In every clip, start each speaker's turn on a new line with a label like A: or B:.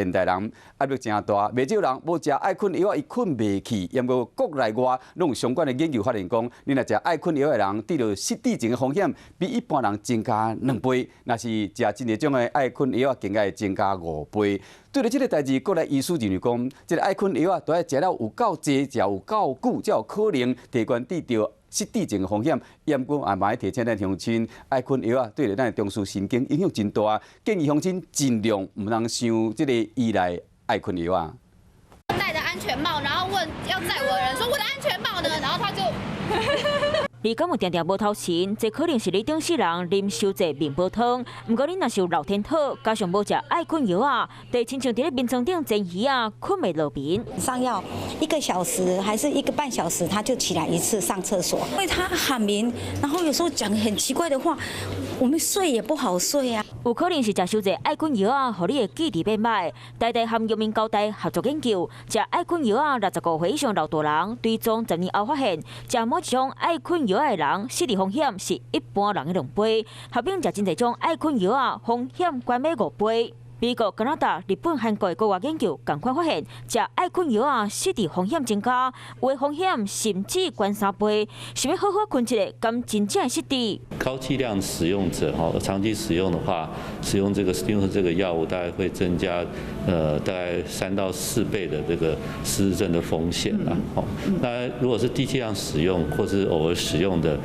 A: 現代人壓力誠大，袂少人無食愛睏藥仔，伊睏袂去。毋過國內外攏有相關的研究發現講，你若食愛睏藥的人，得著失智症的風險比一般人增加2倍；若是食真濟種的愛睏藥仔，更加會增加5倍。對著這个代誌，國內醫師認為講，這个愛睏藥仔，都愛食了有夠濟，食有夠久，才有可能提懸得著失智症的風險。毋過也嘛愛提醒咱鄉親，愛睏藥仔對著咱的中樞神經影響真大，建議鄉親盡量毋通傷這个依賴愛睏藥仔。
B: 戴着安全帽，然後問要載我的人說：“我的安全帽呢？”然後他就。
C: 你敢有定定無頭神？這可能是你頂世人啉傷濟面婆湯。毋過你若是有漏天討，加上無食愛睏藥仔，就親像佇咧眠床頂煎魚仔，睏袂落眠。
D: 上藥一個小時還是一個半小時，他就起來一次上廁所。因為他喊名，然後有時候講很奇怪的話，我們睡也不好睡啊。
C: 有可能是食傷濟愛睏藥仔，予你的記憶變䆀。台大和陽明交大合作研究，食愛睏藥仔65歲以上老大人，追蹤10年後發現，食某一種愛睏藥仔的人，失智風險是一般人的2倍，合併食真濟種愛睏藥仔，風險懸欲5倍。美國、加拿大、日本、韓國的國外研究仝款發現，食愛睏藥仔失智風險增加，有的風險甚至懸3倍。想欲好好睏一下，敢真正會失智？
E: 高劑量使用者哈，長期使用的話，使用這個藥物，大概會增加大概3到4倍的這個失智症的風險啦。哦，那如果是低劑量使用或是偶爾使用的，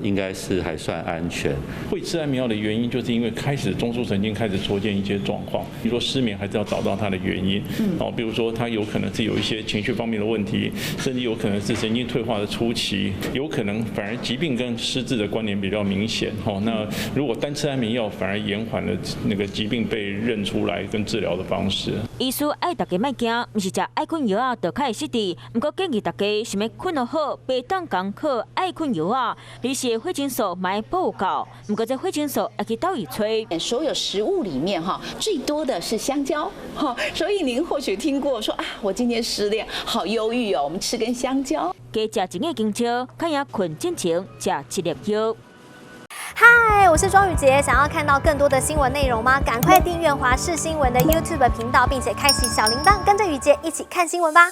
E: 應該是還算安全。
F: 會吃安眠藥的原因，就是因為開始中樞神經開始出現一些狀況，比如說失眠，還是要找到它的原因。哦，比如說他有可能是有一些情緒方面的問題，甚至有可能是神經退化的初期，有可能反而疾病跟失智的關聯比較明顯。哦，那如果單吃安眠藥，反而延緩了那個疾病被認出來跟治療的方式。
C: 醫師愛大家莫驚，毋是食愛睏藥仔就較會失智。毋過建議大家想欲睏予好，袂當仝靠愛睏藥仔。你是血清素嘛愛補夠，毋過這血清素愛去佗位揣？
G: 所有食物裡面哈，最多的是香蕉，哈，所以您或許聽過說啊，我今天失戀，好憂鬱哦，我們吃根香蕉。
C: 加食一個香蕉，較贏睏進前食一粒藥。
H: 嗨，我是莊宇傑，想要看到更多的新聞內容嗎？趕快訂閱華視新聞的 YouTube 頻道，並且開啟小鈴鐺，跟着宇傑一起看新聞吧。